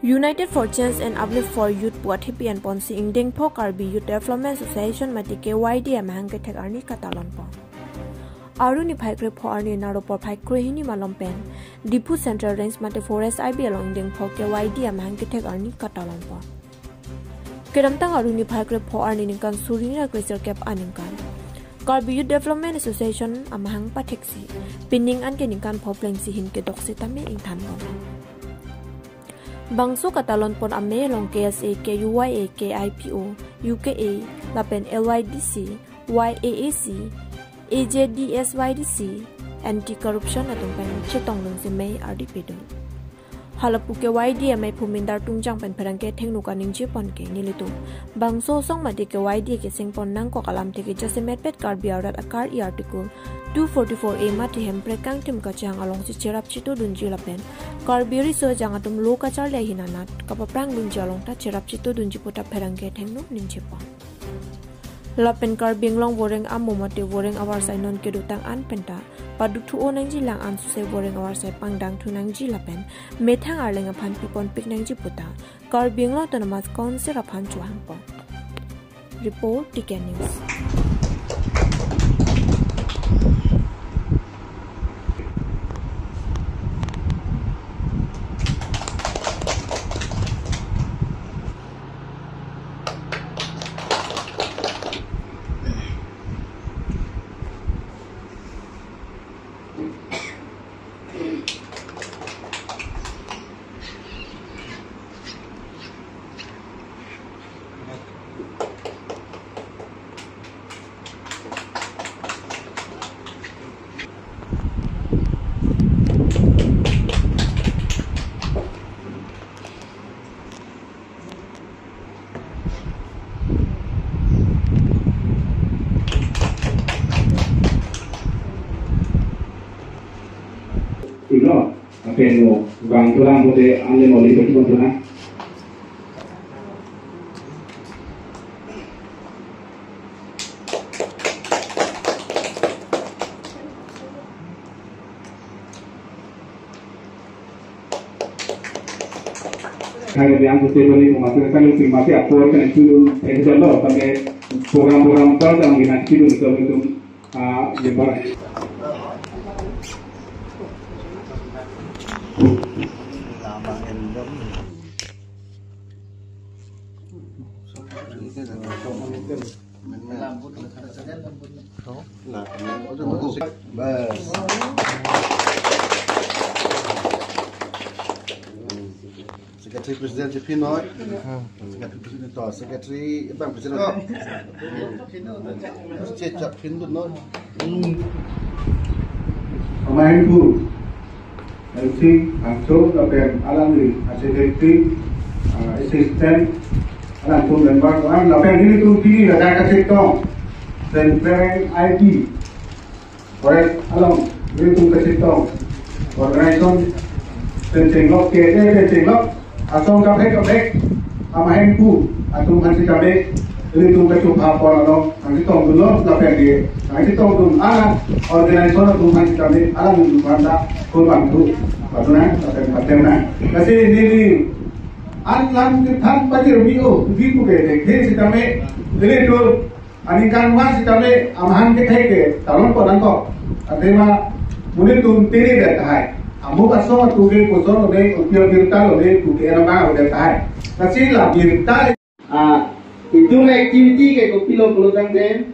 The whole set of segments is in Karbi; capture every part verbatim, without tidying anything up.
United for Change and Uplift for Youth pu athepi enponsi ingdeng pho Karbi Youth Development Association mate K Y D amahang kethek arni katalon pon. Aru niphai krepho arni naro porphai krehini malom pen Diphu Central Range mate Forest I B along ingdeng pho K Y D amahang kethek arni katalon pon. Kedamtang aru niphai krepho arni ningkan suri ra kresirkep aningkan Karbi Youth Development Association amahang patheksi pining an ke ningkan pho plengsi hin kedok sitame ingthan pon. Bangso katalon pon amei along K S A, K U Y A, K I P O, U K A, lapen L Y D C, Y A A C, A J D S Y D C, Anti Corruption atum pen chetongdunsi mei ardi pidun. Halapu K Y D amei Phumindar Tungjang pen pherangke thengno kaningje pon ke nelitum bangso asong mate K Y D keseng pon nangkok alamthe ke jasemet pet Karbi arat akar-i Article two forty-four A mate Hemprek kangthim kachehang alongsi cherap chetodunji lapen Karbi riso ejang atum lo kacharli ahin anat kapaphrangdunji along ta cherap chetodunji puta pherangke thengno ningje pon. Lapen Karbi Anglong voreng amo mate voreng avarsai non kedotang an penta paduthu-o nangji lang an suse voreng avarsai pangdang thu nangji lapen methang arleng aphan pipon pik nangji puta Karbi Anglong Autonomous Council aphan chohang pon. Report, T K News. Ino, apen mo, bang tulang mo de, ande mo libat mo tulang. Kami yang putih beli memakai kami tim mati akur kan itu eh, sudah lo, sampai program-program kau yang dinak itu betul-betul, ah, lebar. Bas. Secretary President si phin noi. Secretary President to, Secretary, eh, bang President to. Chechak phin dun noi. Amahai Pu, M C, Angso, lapen alangli, Secretary, ah, Assistant, alangtum member, lapen nelitum pini ladak kachetong, Central I B, Forest along, nelitum kachetong, organization, pen chenglok, K S A pen chenglok, asong kaprek kaprek, Amahai Pu atum aphan sitame, nelitum kachupha pon along, nangchetongdunlo, lapen ke, nangchetongdun alang, organization atum aphan sitame, alanglitum aphan ta, kurban tu, patunang, lapen patemnang. Lasi neli, an lam kethan pajir mi o, di pu ke, dekhe sitame, nelitum, aningkan ma sitame amahang kethek ke talon pon nangkok. Atema monit atum tiri det tahai. Amuk asong atum ke koson lo de, kopi abirta lo de, kopi erama lo de tahai. Lasi la birta. Ah, itum activity ke kopilo pulo tangte,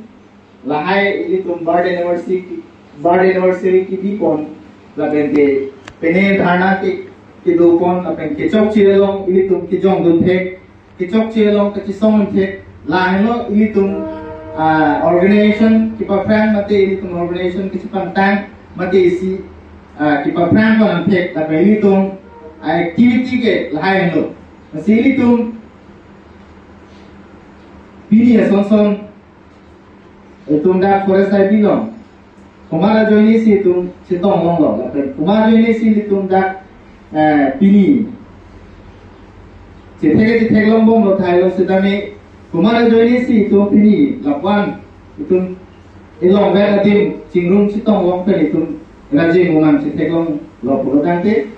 lahai ilitum birth anniversary, birth anniversary kebi pon, lapen ke pene dharna ke, kedo pon, lapen kechokche along ilitum kejongdun thek, kechokche along kachesong thek, lahenlo ilitum, ah, organization kepaphrang mate ilitum organization kachepangtang mate isi, ah, kepaphrang pon thek, lapen ilitum, ah, activity ke lahai henlo. Lasi ilitum pini asonson itum dak Forest I B along komat ajoine si itum chetong longlo, lapen komat ajoine si itum dak, eh, pini chethek chethek longbomlo tahai lo sitame, komat ajoine si itum pini lapuan itum ilong vet adim chingrum chetong long pen itum raje muman chethek longlo pulo tangte,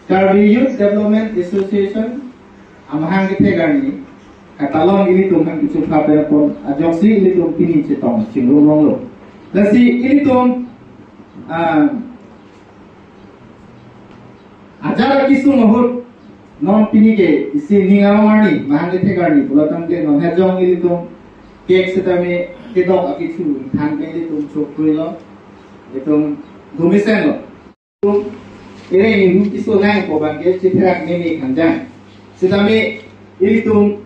Karbi Youth Development Association amahang kethek arni katalon ilitum hang kichupha pen apot ajoksi ilitum pini chetong chingrum longlo. Lasi ilitum, ah, ajat akisung ahut non pini ke isi ning arong arni, mahang kethek arni pulo tangte non hejong ilitum kek setame kedok akichu than pen ilitum chokruilo, ilitum gumisen lo. Ere ihu kiso nangpo abangke chitherak meme khangjang. Setame ilitum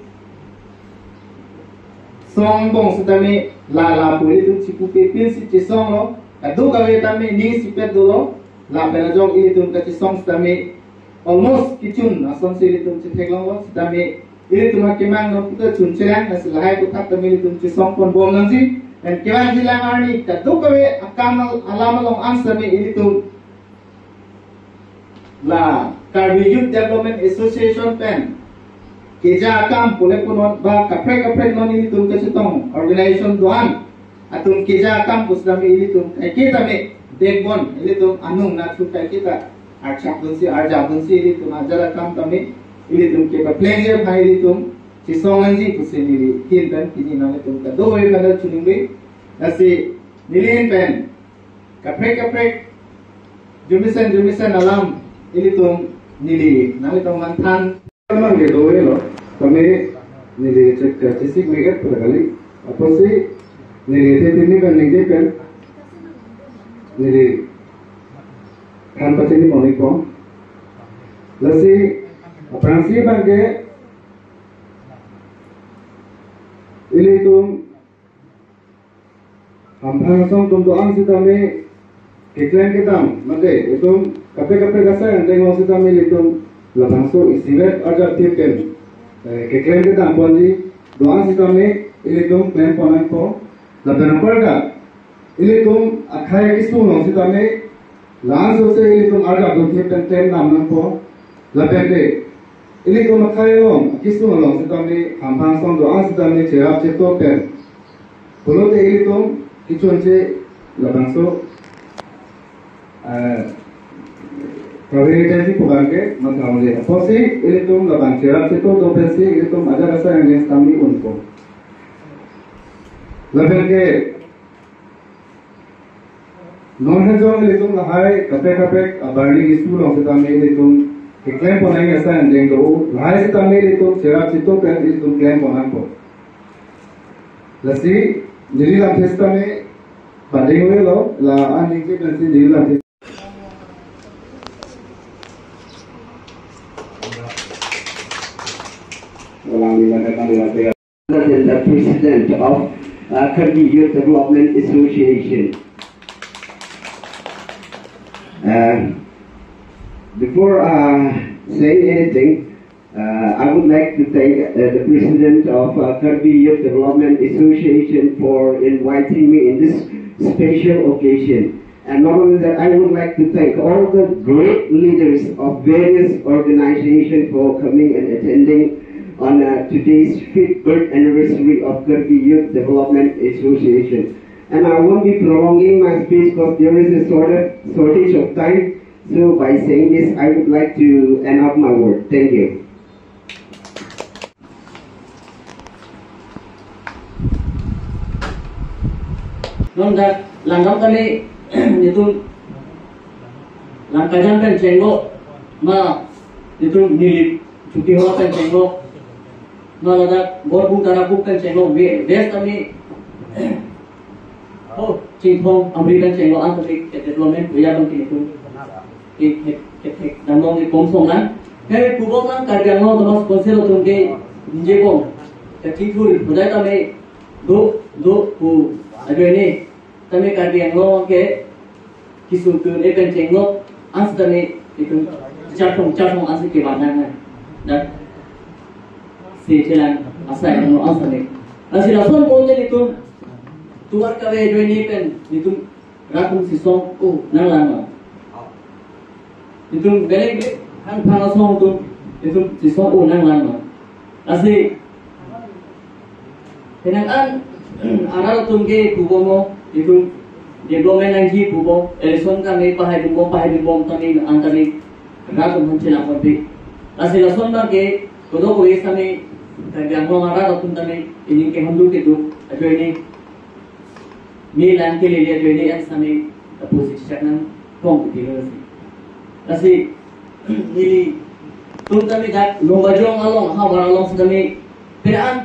song bong setame la la pu ilitum chipupe pinsi chisonglo. Kadokave tame ning sipet dolo. Lapen ajok ilitum kachisong setame almost kichun asonsi ilitum chitheklonglo. Setame ilitum akemang non puta chunchelang, lasi lahai aputhak tame ilitum chisong ponbom nangji. Pen kevangjilang arni kadokave akam al-, alam along an setame ilitum la Karbi Youth Development Association pen keja akam pule punon ba kaprek kaprek non ilitum kachetong organization do-an atum keja akam pu setame ilitum kaike tame backbone, ilitum anung nathu kaike ta archapdunsi arjapdunsi ilitum ajat akam tame ilitum kepaplengji aphan ilitum chisong nangji pusi neli ahin pen pini nanglitum kadokave pen choningri. Lasi neli ahin pen kaprek kaprek jumisen jumisen alam ilitum neli nanglitum aphan than. Amang ke dovelo, tame neli chek, eh, chesik meget pada kali. Apotsi neli the pini pen ningje pen neli than pachini pon-ikpo. Lasi aphrangsi abangke ilitum hamphang asong atum do-an setame keklem kedam mate itum kaprek kaprek asai angdeng along setame ilitum labangso isivet arjap thip pen, eh, keklem kedam ponji do-an setame ilitum klem pon nangpo. Lapen anparta ilitum akhei akisung along setame la-an sose ilitum arjapdun thip pen klem dam nangpo. Lapen ke ilitum akhei along akisung along setame hamphang asong do-an setame cherap cheto pen pulote ilitum kichunche labangso, eh, kaveri si pu abangke mathaongle. Apotsi ilitum labang cherap cheto do pensi ilitum ajat asai angdeng setame unpo. Lapen ke non hejong ilitum lahai kaprek kaprek a-burning issue along setame ilitum keklem pon nangji asai angdeng do, lahai setame ilitum cherap cheto pen ilitum klem pon nangpo. Lasi neli lamthe setame pading avelo, la-an ningje pensi neli lamthe. Walang nila kata nila tega. President, the president of, uh, Karbi Youth Development Association. Uh, before, uh, saying anything, uh, I would like to thank, uh, the president of, uh, Karbi Youth Development Association for inviting me in this special occasion. And not only that, I would like to thank all the great leaders of various organizations for coming and attending on, uh, today's fifth birth anniversary of Karbi Youth Development Association. And I won't be prolonging my speech because there is a sort of shortage of time. So by saying this, I would like to end up my word. Thank you. Non dak langdam kali itum Langkajang pen chenglo, ma itum Nilip Chuti Hall pen chenglo, ma ladak Borbung Tarabuk pen chenglo, ve-, ves kami, oh, Chinthong Amri pen chenglo, an tadi ke development kuya tong kini tum. Ke, ke, ke, ke, damlong ke kong song nan. Ke kubong nan Karbi Anglong Autonomous Council atum ke nje kong. Ke Chinthong, budai kami do, do, ku, ajo ini. Tame Karbi Anglong ke kisung tun epen chenglo, an setame itum charthong charthong an si kevan nang nang. Dan si chelang asai ano an setame. Lasi lason bom de itum tuar kave ajoine pen itum rat atum si song, oh, nanglang ma. Itum belek belek hang phang asong atum itum si song, oh, nanglang ma. Lasi penang an arat atum ke pubo mo, itum development nangji pubo, election kami pahai pubo, pahai pubo tame an tame rat atum aphan chelangponpe. Lasi lason abangke, kodo kove sitame, Karbi Anglong arat atum tame, ining kehondu keduk ajoine, me lang kelele ajoine an sitame, lapusi chechak nangkong kedilo si. Lasi, nelitum tame dak Lumbajong along, havar along sitame, pera an,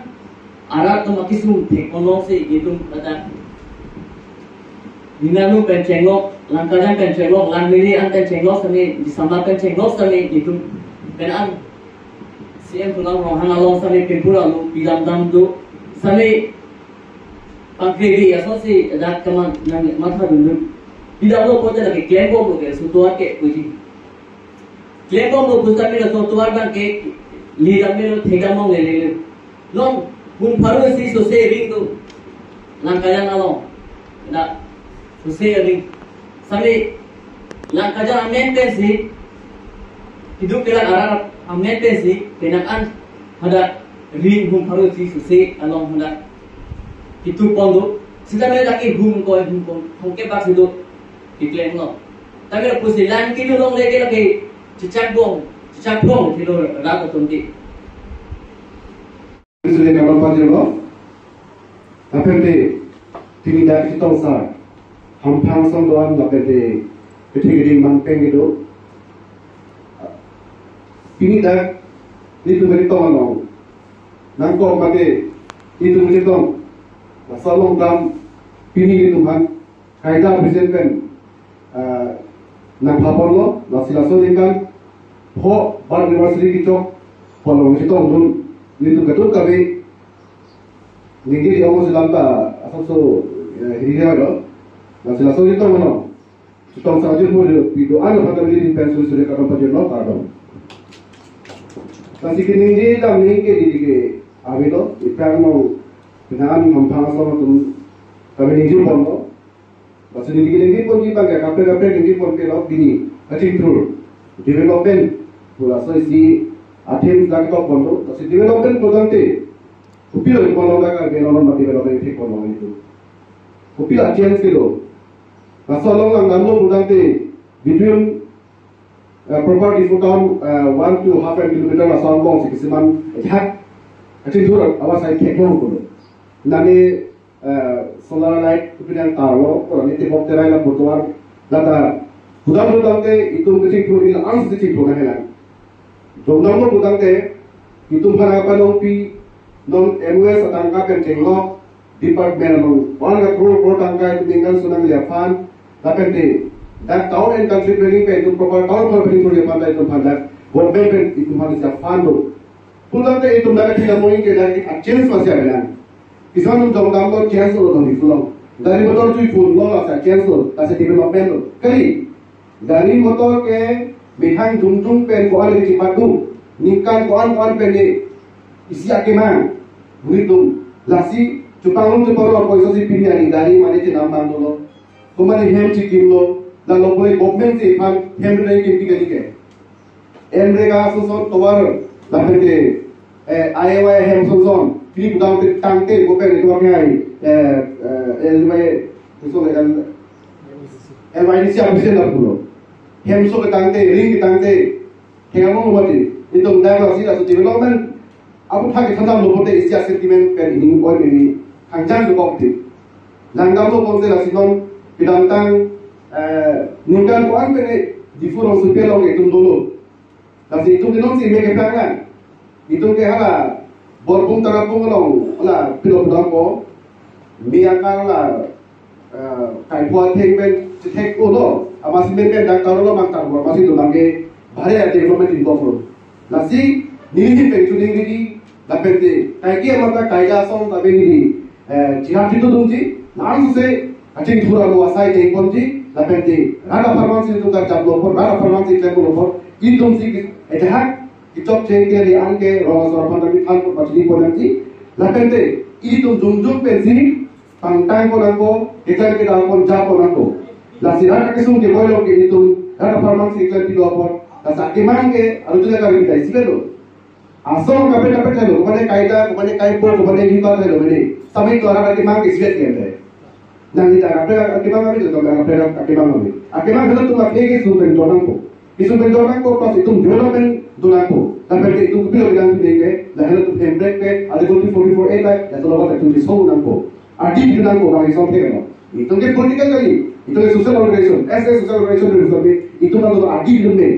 arat atum akesung thek along si, itum kata, Ding Nang Lung pen chenglok, Langkajang pen chenglok, Langmili an pen chenglok sitame, Disama pen chenglok sitame, itum pen an C M Tuliram Ronghang along sitame, Pimpur along, pidam dam do, sitame, pangkri di, asonsi, dak kaman, nang matha dun dun. Pidam lo pote lake klembom lo ke, laso tovar ke, puji. Klembom lo pusitame laso tovar abangke, lidam melo, thekdam longlelo. Non, hum pharo isi sose ring do. Langkajang along. Dak, sose ring. Sitame, Langkajang amen pensi, keduk kelak arat amen pensi, penang an, hadak, ring hum pharo isi sose along hadak. Itu pon do. Sitame lake hum koi, hum pon. Hum ke bak si do. Keklem lo. Tame lapusi lang kilo longle ke lake chechak bom, chechak bom kilo rat atum ke. Sule karon pajirlo. Lapen te pini dak Chitong Sar, Hamphang Songdoan lapen te Pithikering Mangpeng kedo. Pini dak nelitum Chitong along nangkok mate nelitum Chitong, laso along kam pini nelitum aphan kaita present pen, ah, nangpha ponlo, lasi laso aningkan pho birth anniversary kechok pon along Chitong dun, nelitum kadokave ningje di amo selam ta asapso, eh, hiri lo, lasi laso Chitong ano, Chitong Sar ajirpo pido ano pata nelitum pen suri suri kadon pajirlo, kardom. Lasi keningje dam ningke di ke avelo, ipang mau penang an Hamphang asong atum kami ningje ponlo. Lasi neli keningje ponji abangke kaprek kaprek ningje ponpe lo pini kachingthur development pu laso isi a-theme dak ketok ponlo. Lasi development pu tangte kopilo ponlo dak Karbi Anglong ma development thek ponlo itu. Kopilo change kelo. Laso along langdamlo pu tangte between, uh, proper Diphu town, uh, one to half a kilometer laso angbong si kisiman ajahak kachingthur awas sai theklong pulo. Nane, eh, solar light kepi nangtarlo, kurang ni tebok terai lapu tovar, lata, pudam pudam te itum kachingthur ila angsi chingthur nanghelang. Dongdam lo pudam te, itum aphan nangpanongpi, non M O S atangka pen chenglok, department along, one lakh crore crore tangka itum ningkan sunang liya aphan, lapen te, dak town and country planning pen itum proper town hall planning thurji aphan ta itum aphan dak, government pen itum aphan isi aphan do. Pudam te itum dak kachingthur amoing ke dak a-change masi avelang. Isan nung jong dam lo chance lo dong di pulo. Gari motor chui phun lo lasa chance lo, lasa development lo. Kali, gari motor ke methang jung jung pen ko-an ke chipat dum. Ningkan ko-an ko-an pen de isi akemang. Buri dum. Lasi chupang lum chupang lo poisa si pini ani gari mane chenam bang lo. Ko mane hem chikim lo. Lalo pule government si phan hem re kim tika tika. MGNREGA ason son tovar lapen te, eh, I Y M ason son, pini pudam te tangte ko pen tovar ke ai, eh, eh, L Y, so L, L Y D C office na pulo. Hem so ke tangte, ring ke tangte, kaya mo mati. Itum dak lasi laso development aputhak kethandam lo pote isi a-sentiment pen ining oi memi hangjang ke bok ti. Langdam lo ponte lasi non pidamtang, eh, ningkan ko-an pen Diphu rongsopi along itum dolo. Lasi itum ke non si me keplang lang. Itum ke hala Borbung Tarapung along hala pilo pudam ko. Mi akar la eh, kaipho atheng pen chethek-o lo, amatsi men pen dak taro lo mang taro lo, amatsi do bangke bhari a development in bok lo. Lasi neli ni pen chuning neli lapen te kaike amata kaike asong tabe neli, eh, jihad itu dungji, langsung se kachingthur alo asai jeng ponji, lapen te rat apharman si tum kachap lo por, rat apharman si klem lo por, itum si, eh, jahak kechok cheng ke di an ke rong asor aphan tabi than por pachini pon nangji, lapen te itum jung jung pen si pangtang pon nangpo, kekan kedal pon ja pon nangpo. Lasi rat akesung keboi lo ke itum, rat apharman si keklan pilo apot, lasi akemang ke, aru juga kami kita isi lo. Asong kaprek kaprek lo, kemane kaita, kemane kaipo, kemane lipat lo, mene. Sampai itu rat akemang ke isi ke ente. Nang kita kaprek akemang kami, itu kaprek akemang kami. Akemang itu tuh kaprek kesung pen tonang po. Itum pen do nangpo, plus itum development do nangpo. Lapen ke itum kopilo kenangsot ke, lahelo itum Hemprek ke, Article two forty-four A ke, laso lapu itum disong nangpo. Ardi pidun nangpo, bang itum thek no. Itum ke political kali, itum ke social organization, as a social organization, itum ke, itum ke ardi pidun me.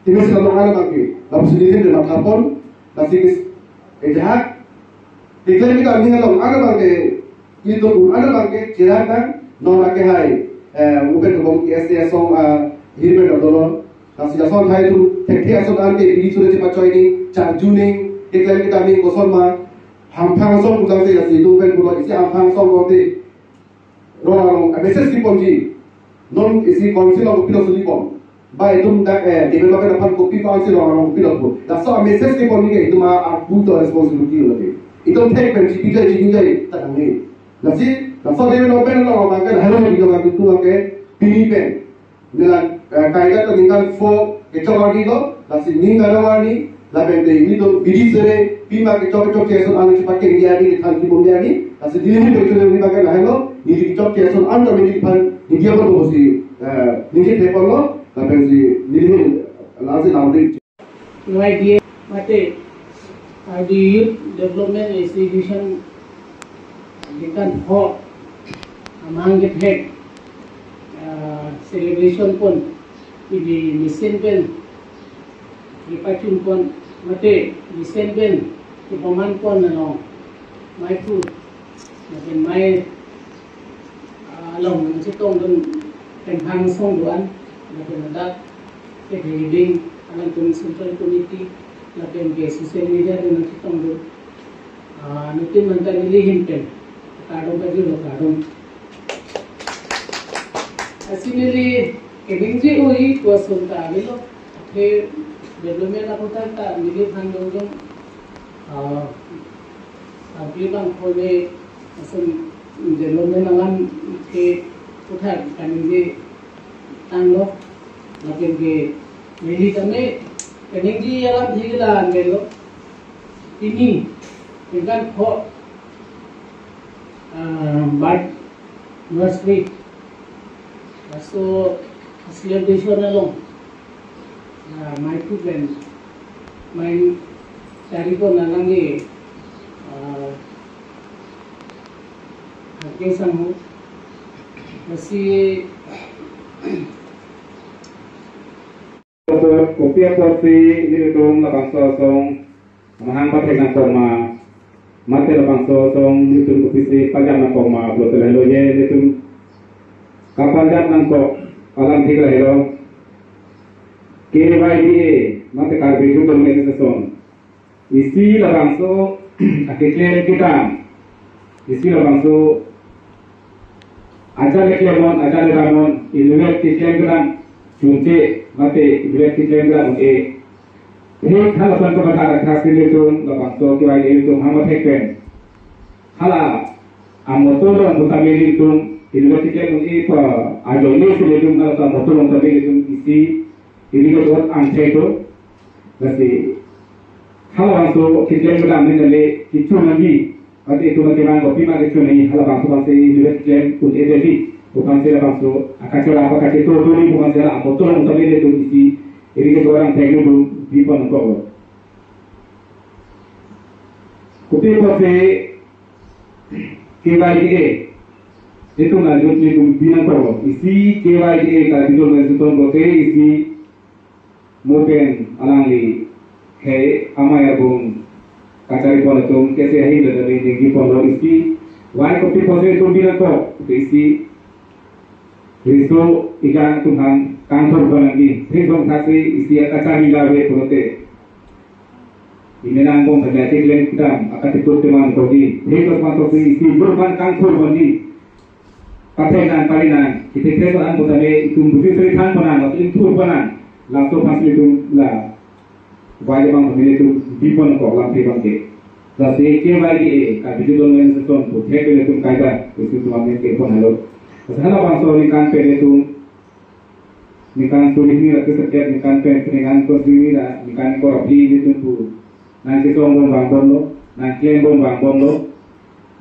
Timi si lalu ngarang abang ke, lapu si nelihin de mathapon, lasi ke, eh, jahak, declare kita ni halong, ada abang ke, itu, ada abang ke, chirak nang, non lake hai, eh, upen kebong S T S song, ah, hirmen dolo, lasi asong hai tu, thek thek asong an ke, biri sure cepat coy ni, charju ni, declare kita ni kosong ma, hamphang song kudang te, lasi itu upen kulo, isi hamphang song kulo te, rong arong, a message keponji. Non isi council along kopilo suli pon. Ba itum dak, eh, development aphan kopi council rong arong kopilo pon. Laso a message keponji ke itum a, a buta responsibility lo ke. Itum thek pen chipi jai, chipi jai, ta kang ni. Lasi, laso development along abang ke, halo di abang ke, itum abang ke, pini pen. Nela, eh, kaida to ningkan four kechok arni lo, lasi ningkan arni, lapen te nelitum biri sere, pima kechok kechok cheson anu cepat ke dia ni, than ki bom dia ni, lasi nelihin kechok ni pakai lahelo, neli kechok cheson anu neli phan, neli dia pon lo si, eh, neli thepon lo, lapen si nelihin, lasi lam di. Ngai dia mate, ah, di Youth Development Institution ningkan pho amahang kethek, ah, celebration pon, ili mesen pen, ipachun pon, mate mesen pen, ipaman pon along, mai pu, mate mai ah, along nangchetongdun pen hang song do-an, lapen ladak ke heading alangtum Central Committee, lapen ke social media dun nangchetongdun. Ah, nelitum anta nelihin pen kardom pajirlo, kardom. Lasi neli keningje oi ko ason ta avelo, ke development aputhak ta neliphan jongjong, ah, Sarpi bangpho le ason development alam ke puthak kaningje tanglo, lapen ke neli tame kaningje alam thik la an lo. Pini ningkan pho, ah, birth anniversary, laso celebration along, ah, mai pu pen, mai chari pon alang ke, ah, Hake Sangho, lasi kopi apotsi nelitum labangso asong amahang pathek nangkok ma, mate labangso asong nelitum kopisi pajam nangkok ma pulote lahelo, je nelitum kapajam nangkok alam thik lahelo. K Y D A mate Karbi Youth Development Association, isi labangso akeklem kedam, isi labangso ajat le klemnon, ajat le damnon, inutvet keklem kedam chunche mate inutvet keklem kedam un-e. Thik halason kapathak athak si nelitum labangso K Y D A atum hang pathek pen, hala amotor along pu tame nelitum inutvet keklem un-e pa ajoine si nelitum halaso amotor along tame nelitum isi iri ke dot angthek do. Lasi halabangso keklem kedam ni nale kechun nangji. Mate itum mate mang kopi ma kechun nangji, halabangso abangsi inutvet keklem un-e detji pu abangsi labangso akachora apa kacheto turi pu abangsi hala amotor along tame nelitum isi iri ke dot angthek nelitum bipon nangkoklo. Kopi apotsi K Y D A, itum la jut nelitum bi nangkoklo. Isi K Y D A ka bijol na juton bote isi mo pen alangli he amei arbung kachari pon atum kese ahin le dali ningje ponlo isi. Wai kopi apotsi itum bi nangkok, isi riso ikang atum aphan kangthur pon nangji. Thesong thasi isi akachari lave pulote, imenang bom pen keklem kedam akatiput teman kogi. Thesong thasi isi jur aphan kangthur ponji. Pathek nang, pari nang, kithek thek an pu tame itum buti seri than pon nang, itum thur pon nang, laso aphansi itum la wai abang pamili itum bipon nangkok lamthe abang ke. Lasi K Y D A, Karbi Youth Development Association pu thek le itum kaida, itum amen kepon halo. Lasi halabangso ningkan pen itum, ningkan suri hini ra kesekian ningkan pen, ningkan kosuri hini ra, ningkan korap hini itum pu nangkesong bom vangbomlo, nangklem bom vangbomlo.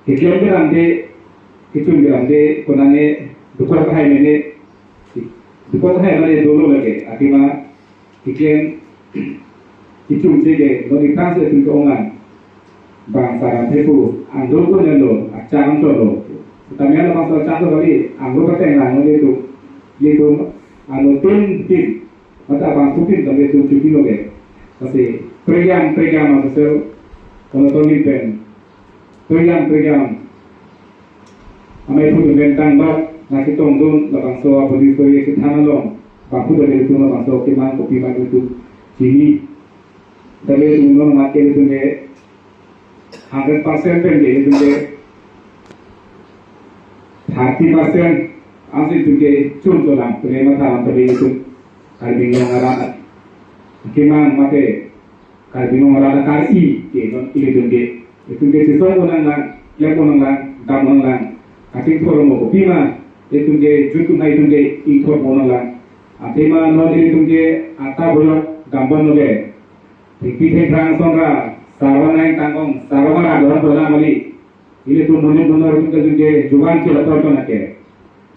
Keklem kedam te, kechun kedam te, konane dokok hai mene. Dukong hai mane dolo lake, athema keklem kechumche ke, non iphrang si atum ke-ong lang. Bang saran thepo, angdor ko nelo, achang cholo. Tame labangso achang cholo kali, angdor pateng lang, non ilitum, ilitum, ano tin tin, mata bang sutin tame ilitum chuki lo ke. Kasi, prekjam, prekjam, asosel, kono tongin pen, prekjam, prekjam. Amei phu pen tang bak, nangchetongdun, labangso abodi soi chethan along. Bang phu pen ilitum labangso kemang kopi ma ilitum chini. Tapi ilitum non mat ke ilitum ke hundred percent pen ke ilitum ke thirty percent ansi ilitum ke chun cholang, pen matha lam tapi ilitum Karbi Anglong arat kemang mate Karbi Anglong arat akar-i ke non ilitum ke. Ilitum ke chesong unang lang, lep unang lang, dam unang lang. Kachingthur mo kopi ma, ilitum ke jut unai ilitum ke ingthur unang lang. Athema non ilitum ke ata boyok dambon lo ke. Thengpi thengphrang ason ra, sarong nang tangkong, sarong ra dohan bola mali. Ilitum monit monor atum ke jungke juan chila porton ake.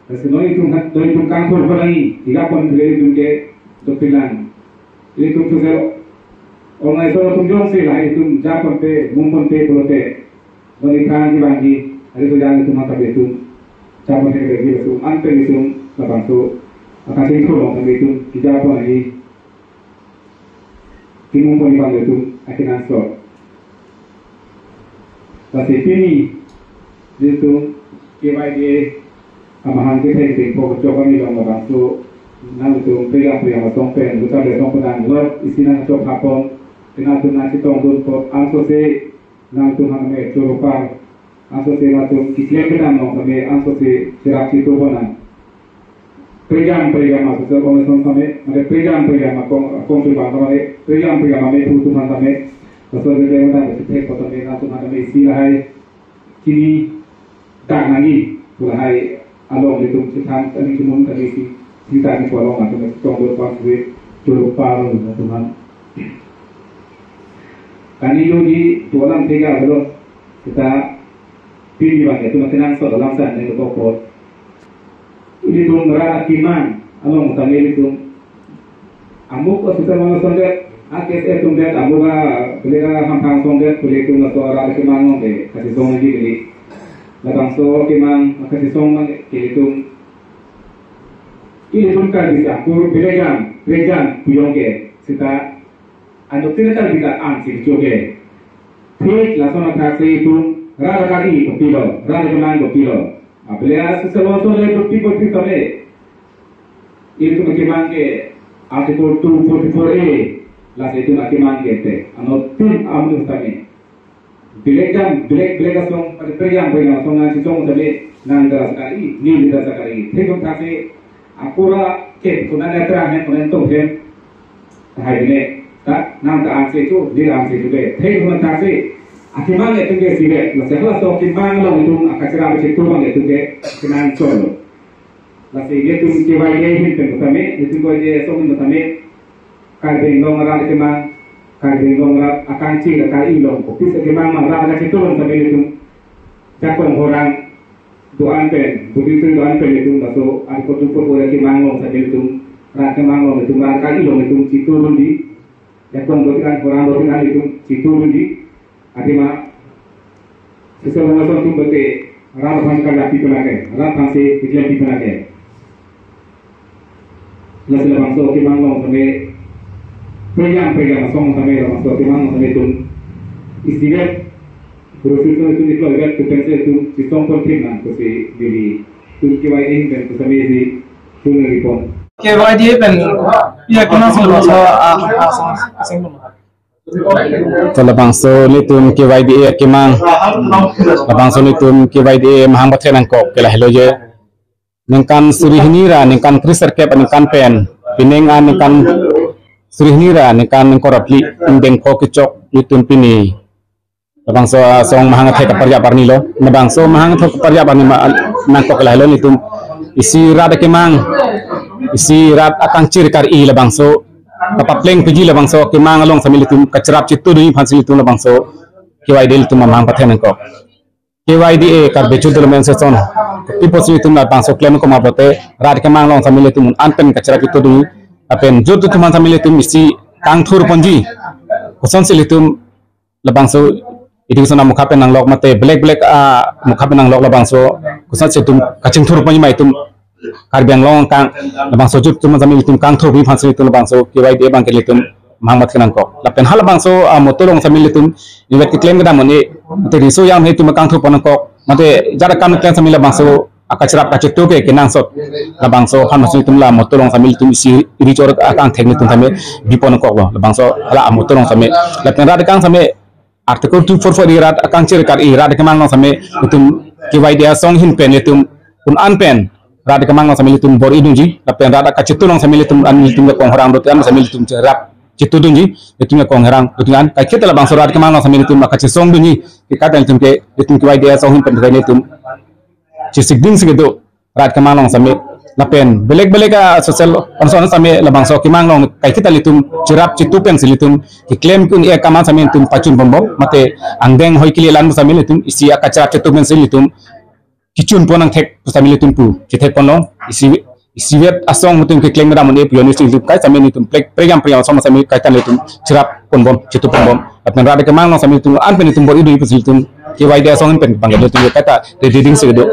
Kasi non itum hat, non itum kangthur pon nangji, tiga pon pile itum ke dopik lang. Ilitum sosel ong nai so atum jongsi lahai itum japon pe, mungpon pe pulote. Non iphrang kevangji, hari so jang itum mata itum japon pe ke itum an pe itum labangso akachingthur long pe itum kejapon nangji. Kimung pon abang itum akenangsot. Lasi pini itum K Y D A amahang ketheng dengpo kechok kami long labangso nangtum prekjam prekjam asong pen, luta le asong pen nanglok isi nangchok hapon, pen nangtum nangchetongdun po, ansose nangtum hang me choro par, ansose nangtum keklem kedam long tame ansose cherap chetu pon nang. Prekjam prekjam asosel commission tame, mane prekjam prekjam akong, akong chubang tame, prekjam prekjam amei phu atum tame, laso prekjam tame, sithek po tame, nangtum tame isi lahai chini dak nangji pu lahai along ilitum chethan, aning chimun tame isi, isi tame pu along nangtum tongdun pon si choro par nangtum. Kani lo di dolang tega belo kita pini bang itum akenangsot dolang san ne lo po. Ilitum rat akemang along tame ilitum amuk asosel asong det, a K S A atum det, amuk a pele ra hamphang asong det, pele itum laso rat akemang along de kachesong nangji pele. Labangso kemang kachesong nang ke ilitum, ilitum Karbi si akur prekjam, prekjam puyong ke seta anuttin Karbi ta an si kecho ke. Thik lason athak si itum rat akar-i kopilo, rat akemang kopilo. Apele asosel asong le itum people people le. Itum akemang ke Article two forty-four A, lasi itum akemang ke te. Anuttin amonit tame. Bilek jam, bilek, bilek asong, pada prekjam, prekjam asong nangchetong tame, nang rat akar-i, ne rat akar-i. Thik athak si, akur a ke, kunan netra hen, kunan tong hen. Tahai bine, ta, nang ta anse tu, ne anse tu ke. Thik athak si, akemang itum ke sibe, lasi halaso akemang along itum, akacherap chetu abang itum ke, kenangsot lo. Lasi itum K Y D A ahin pen tame, itum K Y D A asong pen tame, Karbi Anglong arat akemang, Karbi Anglong arat akangchir akar-i along, kopisi akemang ma rat akangchir along tame itum. Jakong horang do-an pen, budi tui do-an pen itum, laso Article two forty-four A akemang along tame itum, rat akemang along itum, rat akar-i along itum, chetu dunji. Jakong dopik an, horang dopik an itum, chetu dunji. Athema, sesel asong atum bote, rat aphan karjap pi pon lake, rat aphan si keklem pi pon lake. Lasi labangso akemang along tame, prekjam, prekjam asong tame, labangso akemang along tame itum, isivet, rusi itum, itum iklo ivet, itum pensi itum, chetong pon thik nang, pusi dili, itum K Y D A ahin pen, pusitame si, itum nangri pon. K Y D A pen, ya, kena sih, so, ah, ah, asong, asong. To labangso nelitum K Y D A akemang. Labangso nelitum K Y D A amahang pathe nangkok ke lahelo je. Ningkan suri hini ra, ningkan kresirkep, ningkan pen. Pining an ningkan suri hini ra, ningkan ingkoi ra phli, ingdeng pho kechok nelitum pini. Labangso asong mahang athe kaparjap arni lo. Labangso mahang athe kaparjap arni ma nangkok ke lahelo nelitum. Isi rat akemang. Isi rat akangchir akar-i labangso. Kapapleng piji labangso akemang along tame ilitum kacherap chetu dunji aphan si ilitum labangso K Y D A ilitum amahang pathe nangkok. K Y D A Karbi Youth Development Association, people si itum labangso klem koma pote, rat kemang along sami ilitum anpen kachirap itu dulu, lapen jut itum sami ilitum isi kangthur ponji, kosonsi ilitum labangso education amokha pen nanglok mate belek belek amokha pen nanglok labangso kosonsi itum kachingthur ponji ma itum Karbi Anglong kang labangso jut itum sami ilitum kangthur ponji aphansi itum labangso K Y D A abang ke ilitum mangmat kenangkok. Lapen halabangso amotto along sami ilitum iwet keklem kedam mane te riso yang itum kangthur pon nangkok. Mate jara kam klem sami labangso akachirap kachitu ke kenangsot labangso aphan masih itum la motto along sami ilitum isi iri chor akangthek ilitum sami bipo nangkoklo. Labangso hala amotto along sami lapen rat kang sami Article two four four rat akangchir kar-i rat kemang along sami itum K Y D A asong ahin pen itum un an pen rat kemang along sami itum bor-i dunji, lapen rat kachitu along sami itum an itum ke kongrang dote an sami itum chirap chitu dunji, itum ke kongrang itum an kaiketa labangso rat kemang along sami itum kachesong dunji, ke kata itum ke itum K Y D A asong ahin pen itum chisik ding si kedo rat kemang along sami lapen belek belek asocial anson sami labangso kemang along kaiketa ilitum chirap chitu pensi ilitum keklem kun e kama sami itum pachun ponbom mate angdeng hoi kili lan sami ilitum isi akachirap chitu pensi ilitum kichun pon nangthek sami ilitum pu chithek ponlong isi isiwet asong itum keklem kedam mane pu unit ilitum kai sami itum plek pregam pregam asong sami kaita ilitum chirap ponbom chitu ponbom lapen rat kemang along sami itum anpen itum bor-i dunji pensi itum K Y D A asong ahin pen bang ilitum kaita ready ding si kedo.